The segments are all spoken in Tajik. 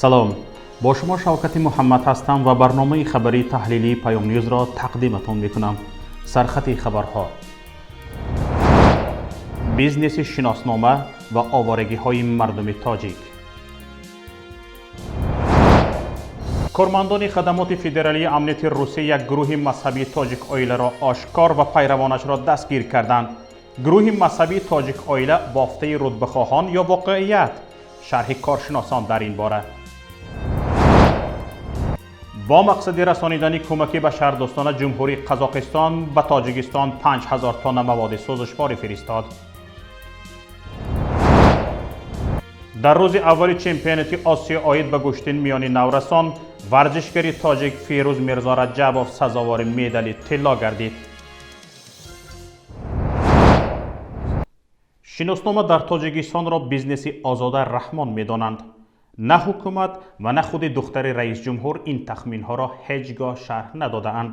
Салом, бо шумо Шавкати Муҳаммад ҳастам ва барномаи хабарии таҳлилии Паём Ньюзро тақдиматон мекунам. Сархати хабарҳо: бизнеси шиноснома ва оварагиҳои мардуми тоҷик. Кормандони хадамоти федералии амнияти Русия як гурӯҳи мазҳабии тоҷик оиларо ошкор ва пайравонашро дастгир карданд. Гурӯҳи мазҳабии тоҷик оила бофтаи рутбахоҳон ё воқеият? Шарҳи коршиносон дар ин бора. Бо мақсади расонидани кӯмаки башардӯстона Ҷумҳурии Қазоқистон ба Тоҷикистон 5000 тонна маводи сӯзишворӣ фиристод. Дар рӯзи аввали чемпионати Осиё оид ба гӯштин миёни наврасон варзишгари тоҷик Фирӯз Мирзораҷабов сазовори медали тилло гардид. Шиноснома дар Тоҷикистонро бизнеси Озода Раҳмон медонанд. На ҳукумат ва на худи духтари раисҷумҳур ин тахминҳоро ҳеҷ гоҳ шарҳ надодаанд,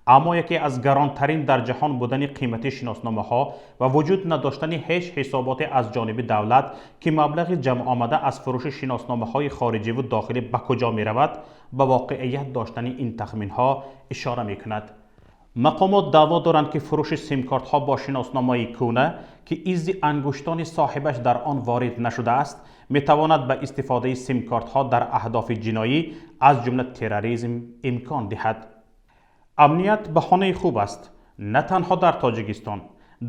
аммо яке аз гаронтарин дар ҷаҳон будани қимати шиносномаҳо ва вуҷуд надоштани ҳеҷ ҳисоботе аз ҷониби давлат, ки маблағи ҷамъомада аз фурӯши шиносномаҳои хориҷиву дохилӣ ба куҷо меравад, ба воқеият доштани ин тахминҳо ишора мекунад. Мақомот даъво доранд, ки фурӯши симкортҳо бо шиносномаи кӯна, ки изи ангуштони соҳибаш дар он ворид нашудааст, метавонад ба истифодаи симкортҳо дар аҳдофи ҷиноӣ, аз ҷумла терроризм, имкон диҳад. Амният баҳонаи хуб аст. На танҳо дар Тоҷикистон,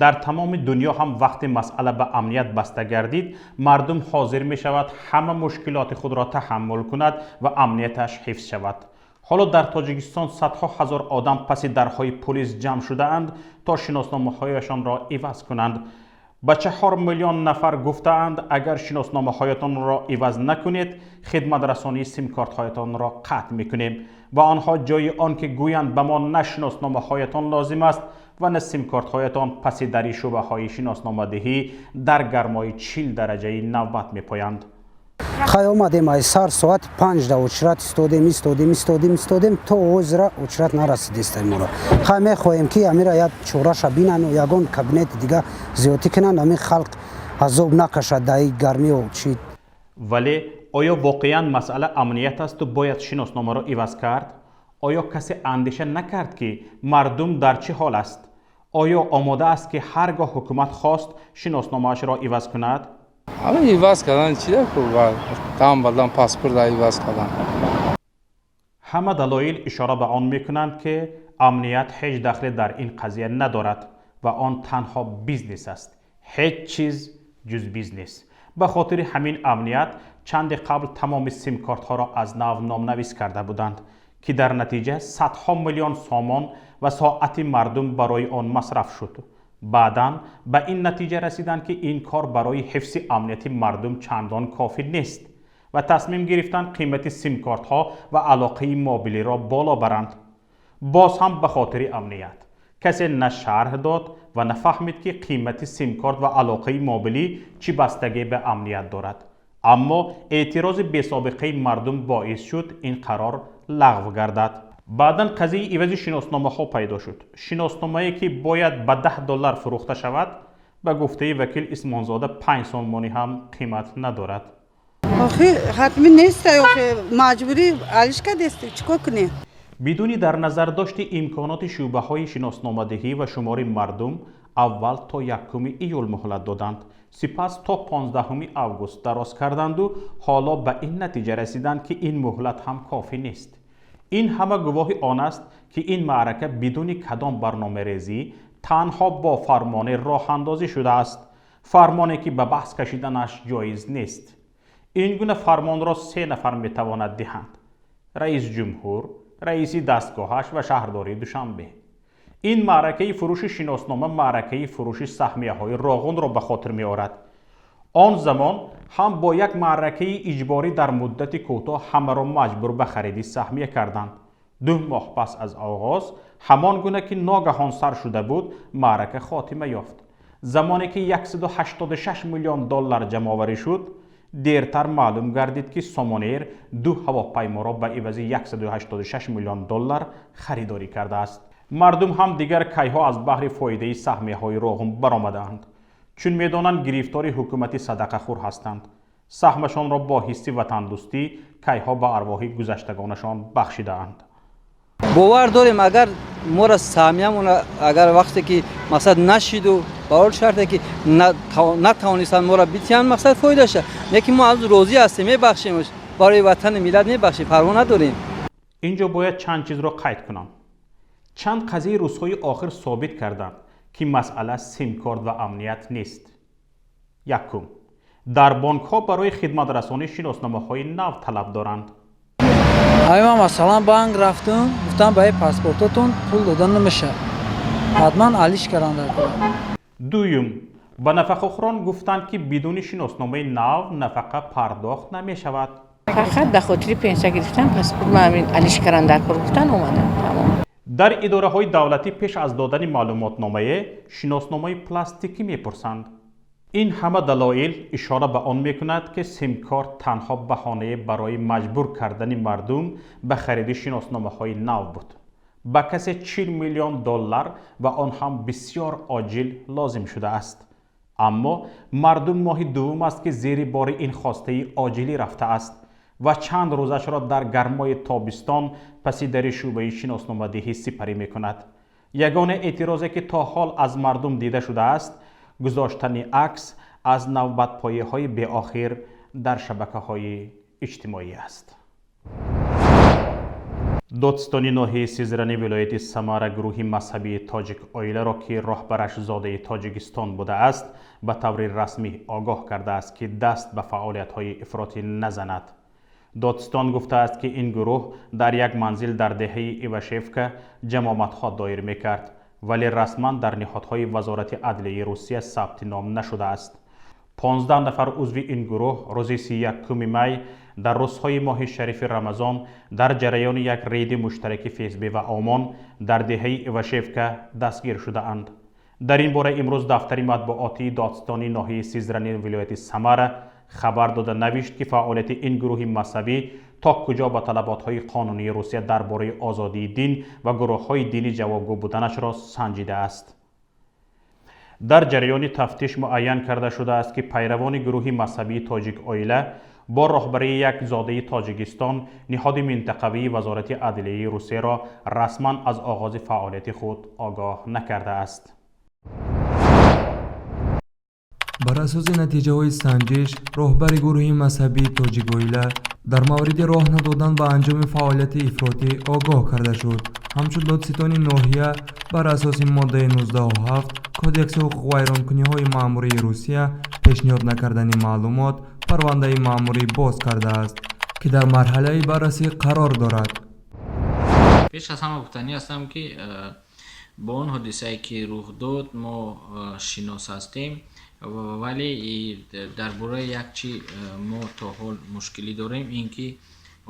дар тамоми дунё ҳам вақте масъала ба амният баста гардид, мардум ҳозир мешавад ҳама мушкилоти худро таҳаммул кунад ва амнияташ ҳифз шавад. Ҳоло дар Тоҷикистон садҳо ҳазор одам паси дарҳои пулис ҷамъ шудаанд, то шиносномаҳояшонро иваз кунанд. Ба 4 миллион нафар гуфтаанд, агар шиносномаҳоятонро иваз накунед, хидматрасонии симкортҳоятонро қатъ мекунем. Ва онҳо ҷои он ки гӯянд ба мо на шиносномаҳоятон лозим аст ва на симкортҳоятон, паси дари шӯъбаҳои шиносномадиҳӣ дар гармои 40 дараҷаи навбат мепоянд. Хай, омадем, ай сар соати 5 да очрат истодем, истодем, истодем, истодем, то озира очрат нарасидистем моро. Хай, мехоҳем, ки амира як чораша бинан, ягон кабинети дига зиёдтӣ кунанд, ами халқ азоб накашад дар и гармио чи. Вале оё воқеан масъала амният асту бояд шиносномаро иваз кард? Оё касе андеша накард, ки мардум дар чӣ ҳол аст? Оё омода аст, ки ҳар гоҳ ҳукумат хост, шиносномаашро иваз кунад? Ҳама иваз кардан чи дам ба дам паспорта иваз кардан. Ҳама далоил ишора ба он мекунанд, ки амният ҳеҷ дахле дар ин қазия надорад ва он танҳо бизнес аст, ҳеҷ чиз ҷуз бизнес. Ба хотири ҳамин амният чанде қабл тамоми симкортҳоро аз нав номнавис карда буданд, ки дар натиҷа садҳо миллион сомон ва соати мардум барои он масраф шуд. Баъдан ба ин натиҷа расиданд, ки ин кор барои ҳифзи амнияти мардум чандон кофӣ нест ва тасмим гирифтанд қимати симкортҳо ва алоқаи мобилиро боло баранд, боз ҳам ба хотири амният. Касе на шарҳ дод ва нафаҳмид, ки қимати симкорт ва алоқаи мобилӣ чӣ бастагӣ ба амният дорад, аммо эътирози бесобиқаи мардум боис шуд ин қарор лағв гардад. Баъдан қазияи ивази шиносномаҳо пайдо шуд. Шиносномае, ки бояд ба 10 доллар фурӯхта шавад, ба гуфтаи вакил Исмонзода, 5 сомонӣ ҳам қимат надорад. Охи, ҳатмӣ нест, охи, маҷбурӣ алиш кардест, чӣ кор кунем? Бидуни дар назар дошти имконоти шӯъбаҳои шиносномадиҳӣ ва шумори мардум аввал то 1 июл муҳлат доданд, сипас то 15 август дароз карданду ҳоло ба ин натиҷа расиданд, ки ин муҳлат ҳам кофӣ нест. Ин ҳама гувоҳи он аст, ки ин маърака бидуни кадом барномарезӣ, танҳо бо фармоне роҳандозӣ шудааст, фармоне, ки ба баҳс кашиданаш ҷоиз нест. Ин гуна фармонро се нафар метавонад диҳанд: раисҷумҳур, раиси дастгоҳаш ва шаҳрдории Душанбе. Ин маъракаи фурӯши шиноснома маъракаи фурӯши саҳмияҳои Роғунро ба хотир меорад. Он замон ҳам бо як маъракаи иҷборӣ дар муддати кӯтоҳ ҳамаро маҷбур ба хариди саҳмия карданд. 2 моҳ пас аз оғоз, ҳамон гуна ки ногаҳон сар шуда буд, маърака хотима ёфт. Замоне ки 186 миллион доллар ҷамъоварӣ шуд, дертар маълум гардид, ки Сомонэйр ду ҳавопайморо ба ивази 186 миллион доллар харидорӣ кардааст. Мардум ҳам дигар кайҳо аз баҳри фоидаи саҳмияҳои Роғун баромадаанд, чун медонанд, гирифтори ҳукумати садақахӯр ҳастанд. Саҳмашонро бо ҳисси ватандӯстӣ кайҳо ба арвоҳи гузаштагонашон бахшидаанд. Бовар дорем, агар моро саҳмиямона, агар вақте ки мақсад нашиду ба он шарте ки натавонистанд моро битиҳанд, мақсад фоидаша лекин мо аз розӣ ҳастем, мебахшемш, барои ватани миллат мебахшем, парво надорем. Ин ҷо бояд чанд чизро қайд кунам. Чанд қазияи рӯзҳои охир собит карданд, ки масъала симкорт ва амният нест. Якум, дар бонкҳо барои хидматрасонӣ шиносномаҳои нав талаб доранд. Ай, ман масалан банк рафтам, гуфтам, ба паспортотон пул дода намешавад, ҳатман алиш кардан дар кора. Дуюм, ба нафақахӯрон гуфтанд, ки бидуни шиносномаи нав нафақа пардохт намешавад. Фақат ба хотири пенсия гирифтан паспорт ма ҳамин алиш кардан дар кор гуфтан, омадам, тамом. Дар идораҳои давлатӣ пеш аз додани маълумотномае шиносномаи пластикӣ мепурсанд. Ин ҳама далоил ишора ба он мекунад, ки симкорт танҳо баҳонае барои маҷбур кардани мардум ба хариди шиносномаҳои нав буд. Ба касе 40 миллион доллар ва он ҳам бисёр оҷил лозим шудааст, аммо мардум моҳи дуввум аст, ки зери бори ин хостаи оҷилӣ рафтааст ва чанд рӯзашро дар гармои тобистон паси дари шӯъбаи шиносномадиҳӣ сипарӣ мекунад. Ягона эътирозе, ки то ҳол аз мардум дида шудааст, гузоштани акс аз навбатпоиҳои беохир дар шабакаҳои иҷтимоӣ аст. Додситони ноҳияи Сизрани вилояти Самара гурӯҳи мазҳабии Тоҷик оиларо, ки роҳбараш зодаи Тоҷикистон будааст, ба таври расмӣ огоҳ кардааст, ки даст ба фаъолиятҳои ифротӣ назанад. Додситон гуфтааст, ки ин гурӯҳ дар як манзил дар деҳаи Ивашевка ҷамоматҳо доир мекард, вале расман дар ниҳодҳои Вазорати адлияи Русия сабти ном нашудааст. 15 нафар узви ин гурӯҳ рӯзи 31 май дар рӯзҳои моҳи шарифи Рамазон дар ҷараёни як рейди муштараки ФСБ ва ОМОН дар деҳаи Ивашевка дастгир шудаанд. Дар ин бора имрӯз дафтари матбуотии додситонии ноҳияи Сизрани вилояти Самара хабар дода навишт, ки фаъолияти ин гурӯҳи мазҳабӣ то куҷо ба талаботҳои қонунии Русия дар бораи озодии дин ва гурӯҳҳои динӣ ҷавобгӯ буданашро санҷидааст. Дар ҷараёни тафтиш муайян карда шудааст, ки пайравони гурӯҳи мазҳабии Тоҷик оила бо роҳбарии як зодаи Тоҷикистон ниҳоди минтақавии Вазорати адлияи Русияро расман аз оғози фаъолияти худ огоҳ накардааст. Бар асоси натиҷаҳои санҷиш, роҳбари гурӯҳи мазҳабии Тоҷикоила дар мавриди роҳ надодан ба анҷоми фаъолияти ифротӣ огоҳ карда шуд. Ҳамчун додситони ноҳия бар асоси моддаи 19,7 Кодекси ҳуқуқвайронкуниҳои маъмурии Русия, пешниҳод накардани маълумот, парвандаи маъмурӣ боз кардааст, ки дар марҳалаи баррасӣ қарор дорад. Пеш аз ҳама гуфтанӣ ҳастам, ки бо он ҳодисае, ки рух дод, мо шинос ҳастем, вале дар бораи як чи мо то ҳол мушкилӣ дорем: ин ки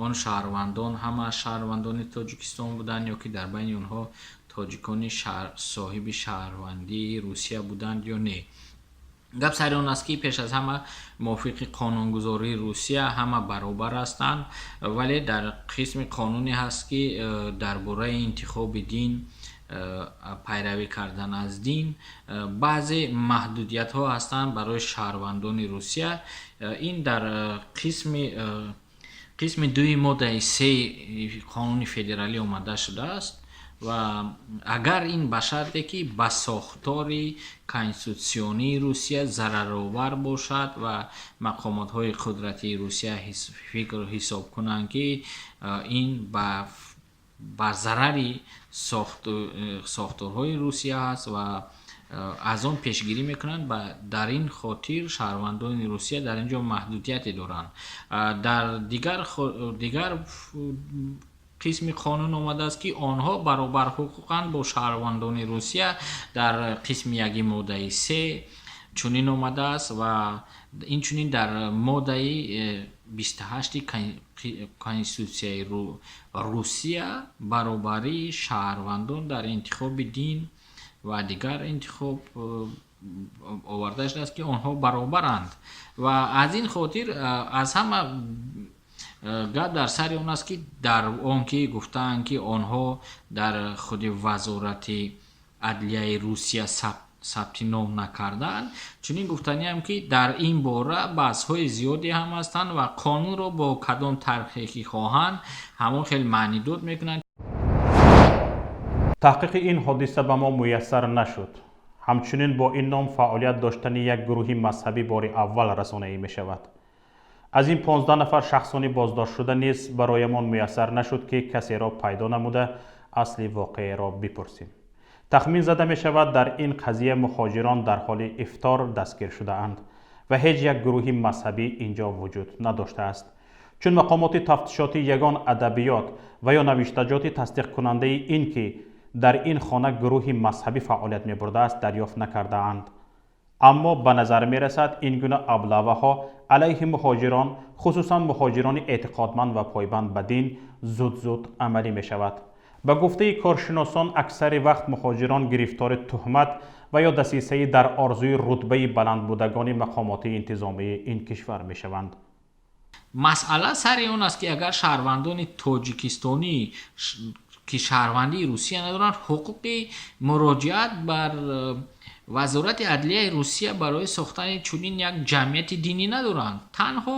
он шаҳрвандон ҳама шаҳрвандони Тоҷикистон буданд ё ки дар байни онҳо тоҷикони соҳиби шаҳрвандии Русия буданд ё не. Гап сари он аст, ки пеш аз ҳама мувофиқи қонунгузории Русия ҳама баробар ҳастанд, вале дар қисми қонуне ҳаст, ки дар бораи интихоби дин, пайравӣ кардан аз дин, баъзе маҳдудиятҳо ҳастанд барои шаҳрвандони Русия. Ин дар қисми дуи моддаи сеи қонуни федералӣ омада шудааст ва агар ин ба шарте, ки ба сохтори конститутсионии Русия зараровар бошад ва мақомотҳои қудратии Русия фикр ҳисоб кунанд, ки ин ба зарари сохторҳои Русия ҳаст ва аз он пешгирӣ мекунанд. Дар ин хотир шаҳрвандони Русия дар ин ҷо маҳдудияте доранд. Дар дигар қисми қонун омадааст, ки онҳо баробарҳуқуқанд бо шаҳрвандони Русия. Дар қисми яки моддаи се чунин омадааст ва инчунин дар моддаи 28-и Конститутсияи Русия баробарии шаҳрвандон дар интихоби дин ва дигар интихоб оварда шудааст, ки онҳо баробаранд. Ва аз ин хотир аз ҳама гап дар сари он аст, ки дар он ки гуфтаанд, ки онҳо дар худи Вазорати адлияи Русия сабт Сабти ном накардаанд. Чунин гуфтаниам, ки дар ин бора баҳсҳои зиёде ҳам ҳастанд ва қонунро бо кадом тарҳе ки хоҳанд, ҳамон хел маънидод мекунанд. Таҳқиқи ин ҳодиса ба мо муяссар нашуд. Ҳамчунин бо ин ном фаъолият доштани як гурӯҳи мазҳабӣ бори аввал расонаӣ мешавад. Аз ин 15 нафар шахсони боздоштшуда низ бароямон муяссар нашуд, ки касеро пайдо намуда, асли воқеаро бипурсем. Тахмин зада мешавад, дар ин қазия муҳоҷирон дар ҳоли ифтор дастгир шудаанд ва ҳеҷ як гурӯҳи мазҳабӣ ин ҷо вуҷуд надоштааст, чун мақомоти тафтишотӣ ягон адабиёт ва ё навиштаҷоти тасдиқкунандаи ин ки дар ин хона гурӯҳи мазҳабӣ фаъолият мебурдааст, дарёфт накардаанд. Аммо ба назар мерасад, ин гуна облаваҳо алайҳи муҳоҷирон, хусусан муҳоҷирони эътиқодманд ва пойбанд ба дин, зуд-зуд амалӣ мешавад. Ба гуфтаи коршиносон, аксари вақт муҳоҷирон гирифтори туҳмат ва ё дасисаи дар орзуи рутбаи баландбудагони мақомоти интизомии ин кишвар мешаванд. Масъала сари он аст, ки агар шаҳрвандони тоҷикистонӣ, ки шаҳрвандии Русия надоранд, ҳуқуқи муроҷиат бар Вазорати адлияи Русия барои сохтани чунин як ҷамъияти динӣ надоранд. Танҳо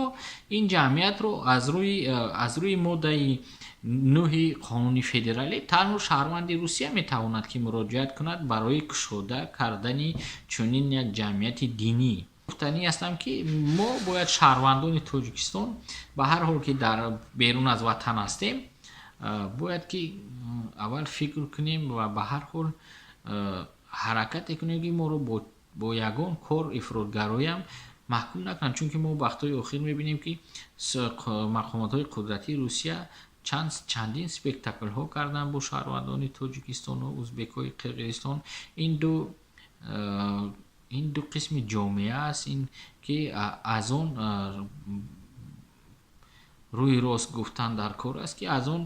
ин ҷамъиятро аз рӯи моддаи 9-и қонуни федералӣ танҳо шаҳрванди Русия метавонад, ки муроҷиат кунад барои кушода кардани чунин як ҷамъияти динӣ. Гуфтанӣ ҳастам, ки мо бояд, шаҳрвандони Тоҷикистон, ба ҳар ҳол ки дар берун аз ватан ҳастем, бояд ки аввал фикр кунем ва ба ҳар ҳол ҳаракате кунем, ки моро бо ягон кор ифротгароям маҳкум накунанд, чунки мо вақтҳои охир мебинем, ки мақомотҳои қудратии Русия чандин спектаклҳо карданд бо шаҳрвандони Тоҷикистону узбекҳои Қирғизистон. Ин ду қисми ҷомеа аст, ин ки аз он рӯи рост гуфтан дар кор аст, ки аз он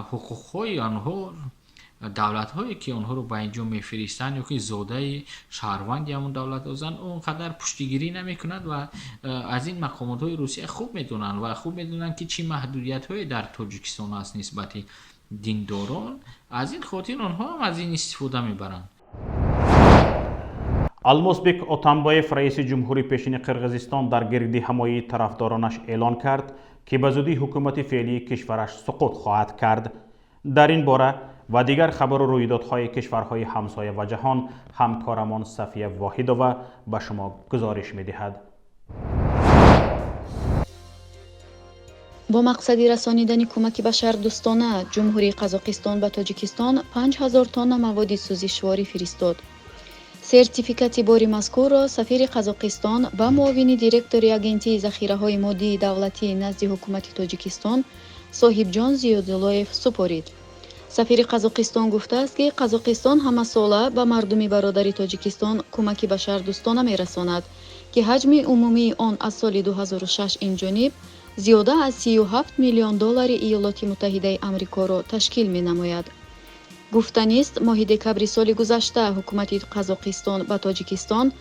ҳуқуқҳои онҳо, давлатҳое ки онҳоро ба ин ҷо мефиристанд ё ки зодаи шаҳрванди ҳамон давлат ҳастанд, он қадар пуштигирӣ намекунад. Ва аз ин мақомотҳои Русия хуб медонанд ва хуб медонанд, ки чӣ маҳдудиятҳое дар Тоҷикистон аст нисбати диндорон. Аз ин хотир онҳо ҳам аз ин истифода мебаранд. Алмосбек Отамбоев, раиси ҷумҳури пешини Қирғизистон, дар гирди ҳамоии тарафдоронаш эълон кард, ки ба зудӣ ҳукумати феълии кишвараш суқут хоҳад кард. Дар ин бора ва дигар хабару рӯйдодҳои кишварҳои ҳамсоя ва ҷаҳон ҳамкорамон Сафия Воҳидова ба шумо гузориш медиҳад. Бо мақсади расонидани кӯмаки башардӯстона, Ҷумҳурии Қазоқистон ба Тоҷикистон 5000 тонна маводи сӯзишворӣ фиристод. Сертификати бори мазкурро сафири Қазоқистон ба муовини директори Агентии захираҳои моддии давлатӣ назди Ҳукумати Тоҷикистон Соҳибҷон Зиёдуллоев супорид. Сафири Қазоқистон гуфтааст, ки Қазоқистон ҳамасола ба мардуми бародари Тоҷикистон кӯмаки башардӯстона мерасонад, ки ҳаҷми умумии он аз соли 2006 инҷониб зиёда аз 37 миллион доллари Иёлоти Муттаҳидаи Амрикоро ташкил менамояд. Гуфтанист, моҳи декабри соли гузашта ҳукумати Қазоқистон ба Тоҷикистон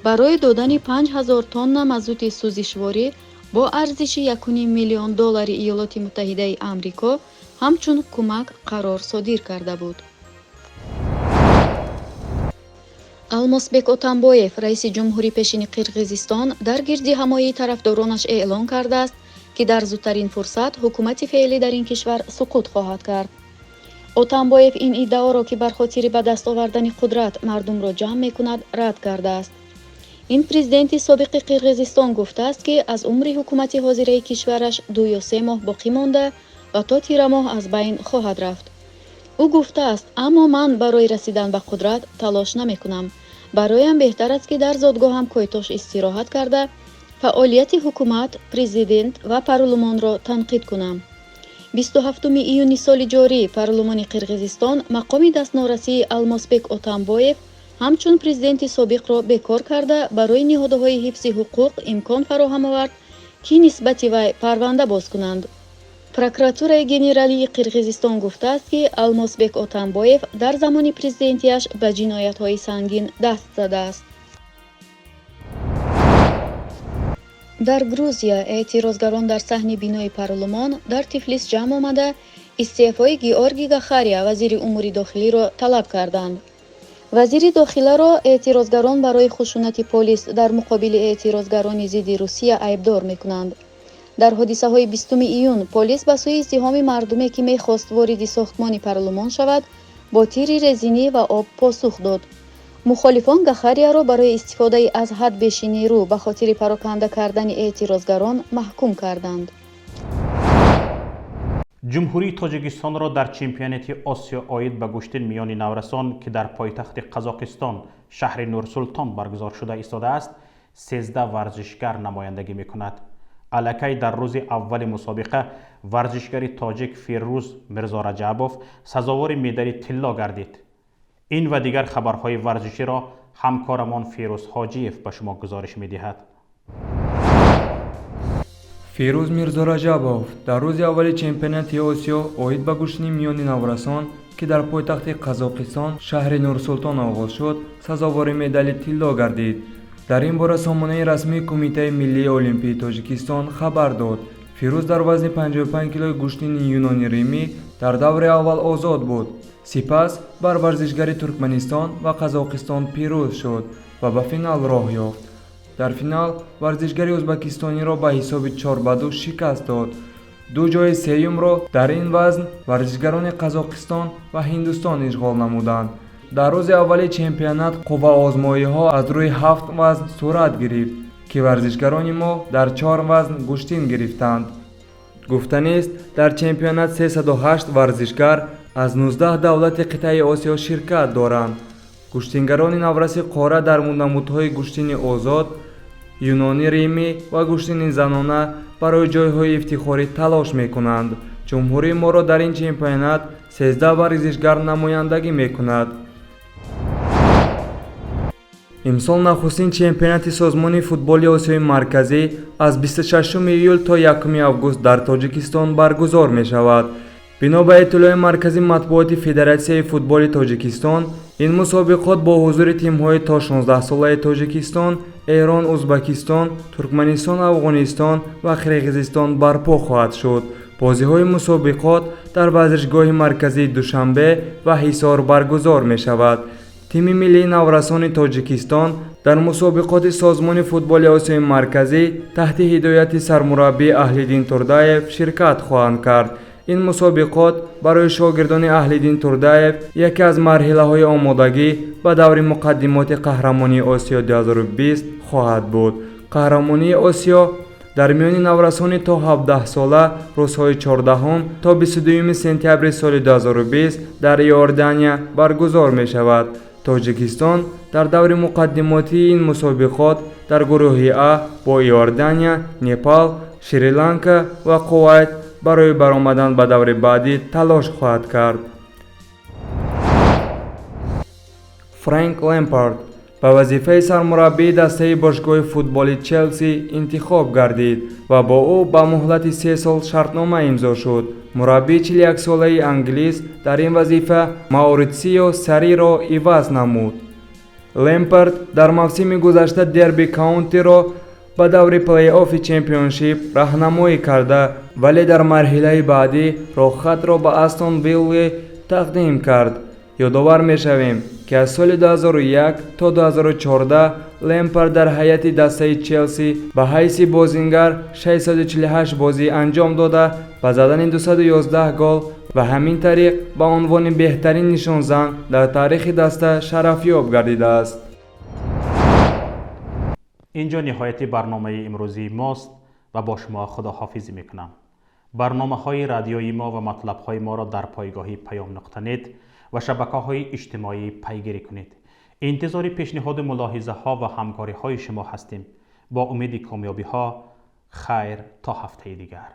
барои додани 5000 тонна мазути сӯзишворӣ бо арзиши 1,5 миллион доллари Иёлоти Муттаҳидаи Амрико ҳамчун кӯмак қарор содир карда буд. Алмосбек Отамбоев, раиси ҷумҳури пешини Қирғизистон, дар гирди ҳамоии тарафдоронаш эълон кардааст, ки дар зудтарин фурсат ҳукумати феълӣ дар ин кишвар суқут хоҳад кард. Отамбоев ин иддаоро, ки бар хотири ба даст овардани қудрат мардумро ҷамъ мекунад, рад кардааст. Ин президенти собиқи Қирғизистон гуфтааст, ки аз умри ҳукумати ҳозираи кишвараш 2 ё 3 моҳ боқӣ монда ва то тирамоҳ аз байн хоҳад рафт. Ӯ гуфтааст: «Аммо ман барои расидан ба қудрат талош намекунам. Бароям беҳтар аст, ки дар зодгоҳам Койтош истироҳат карда, фаъолияти ҳукумат, президент ва парлумонро танқид кунам». 27 июни соли ҷорӣ парлумони Қирғизистон мақоми дастнорасии Алмосбек Отамбоев ҳамчун президенти собиқро бекор карда, барои ниҳодҳои ҳифзи ҳуқуқ имкон фароҳам овард, ки нисбати вай парванда боз кунанд. Прокуратураи генералии Қирғизистон гуфтааст, ки Алмосбек Отамбоев дар замони президентиаш ба ҷиноятҳои сангин даст задааст. Дар Грузия эътирозгарон дар саҳни бинои парлумон дар Тифлис ҷамъ омада, истеъфои Георгий Гахария, вазири умури дохилиро талаб карданд. Вазири дохиларо эътирозгарон барои хушунати полис дар муқобили эътирозгарони зидди Русия айбдор мекунанд. Дар ҳодисаҳои 20 июн полис ба сӯи издиҳоми мардуме, ки мехост вориди сохтмони парлумон шавад, бо тири резинӣ ва об посух дод. Мухолифон Гахарияро барои истифодаи аз ҳад беши нерӯ ба хотири пароканда кардани эътирозгарон маҳкум карданд. Ҷумҳурии Тоҷикистонро дар чемпионати Осиё оид ба гӯштин миёни наврасон, ки дар пойтахти Қазоқистон, шаҳри Нурсултон баргузор шуда истодааст, 13 варзишгар намояндагӣ мекунад. Аллакай дар рӯзи аввали мусобиқа варзишгари тоҷик Фирӯз Мирзораҷабов сазовори медали тилло гардид. Ин ва дигар хабарҳои варзиширо ҳамкорамон Фирӯз Ҳоҷиев ба шумо гузориш медиҳад. Фирӯз Мирзораҷабов дар рӯзи аввали чемпионати Осиё оид ба гӯштини миёни наврасон, ки дар пойтахти Қазоқистон, шаҳри Нурсултон оғоз шуд, сазовори медали тилло гардид. Дар ин бора сомонаи расмии Кумитаи миллии олимпии Тоҷикистон хабар дод. Фирӯз дар вазни 55 килои гӯштини юнони римӣ дар даври аввал озод буд. Сипас бар варзишгари Туркманистон ва Қазоқистон пирӯз шуд ва ба финал роҳ ёфт. Дар финал варзишгари ӯзбакистониро ба ҳисоби 4-2 шикаст дод. Ду ҷои сеюмро дар ин вазн варзишгарони Қазоқистон ва Ҳиндустон ишғол намуданд. Дар рӯзи аввали чемпионат қувваозмоиҳо аз рӯи ҳафт вазн сурат гирифт, ки варзишгарони мо дар чор вазн гӯштин гирифтанд. Гуфтанист, дар чемпионат 308 варзишгар аз 19 давлати қитъаи Осиё ширкат доранд. Гӯштингарони навраси қора дар намудҳои гӯштини озод, юнони римӣ ва гӯштини занона барои ҷойҳои ифтихорӣ талош мекунанд. Ҷумҳурии моро дар ин чемпионат 13 варзишгар намояндагӣ мекунад. Имсол нахустин чемпионати Созмони футболи Осиёи Марказӣ аз 26 июл то 1 август дар Тоҷикистон баргузор мешавад. Бино ба иттилои Маркази матбуоти Федератсияи футболи Тоҷикистон, ин мусобиқот бо ҳузури тимҳои то 16-солаи Тоҷикистон, Эрон, Ӯзбекистон, Туркманистон, Афғонистон ва Қирғизистон барпо хоҳад шуд. Бозиҳои мусобиқот дар варзишгоҳи марказии Душанбе ва Ҳисор баргузор мешавад. Тими миллии наврасони Тоҷикистон дар мусобиқоти Созмони футболи Осиёи Марказӣ таҳти ҳидояти сармураббӣ Аҳлиддин Турдаев ширкат хоҳанд кард. Ин мусобиқот барои шогирдони Аҳлиддин Турдаев яке аз марҳилаҳои омодагӣ ба даври муқаддимоти Қаҳрамонии Осиё 2020 хоҳад буд. Қаҳрамонии Осиё дар миёни наврасони то 17-сола рӯзҳои 14 то 22 сентябри соли 2020 дар Иордания баргузор мешавад. Тоҷикистон дар даври муқаддимотии ин мусобиқот дар гурӯҳи А бо Иордания, Непал, Шри-Ланка ва Кувайт барои баромадан ба даври баъдӣ талош хоҳад кард. Фрэнк Лемпард ба вазифаи сармураббии дастаи бошгоҳи футболи Челси интихоб гардид ва бо ӯ ба муҳлати 3 сол шартнома имзо шуд. Мураббии 41-солаи англис дар ин вазифа Мауритсио Сарриро иваз намуд. Лемпард дар мавсими гузашта Дерби Каунтиро ба даври плей-оффи чемпионшип раҳнамоӣ карда, вале дар марҳилаи баъдӣ роҳхатро ба Астон Вилли тақдим кард. Ёдовар мешавем, ки аз соли 2001 то 2014 Лемпард дар ҳайати дастаи Челси ба ҳайси бозингар 648 бозӣ анҷом дода, ба задани 211 гол ва ҳамин тариқ ба унвони беҳтарин нишонзан дар таърихи даста шарафёб гардидааст. Инҷо ниҳояти барномаи имрӯзии мост ва бо шумо худоҳофизӣ мекунам. Барномаҳои радиои мо ва матлабҳои моро дар пойгоҳи паём нуқта нет ва шабакаҳои иҷтимоӣ пайгирӣ кунед. Интизори пешниҳоду мулоҳизаҳо ва ҳамкориҳои шумо ҳастем. Бо умеди комёбиҳо, хайр то ҳафтаи дигар.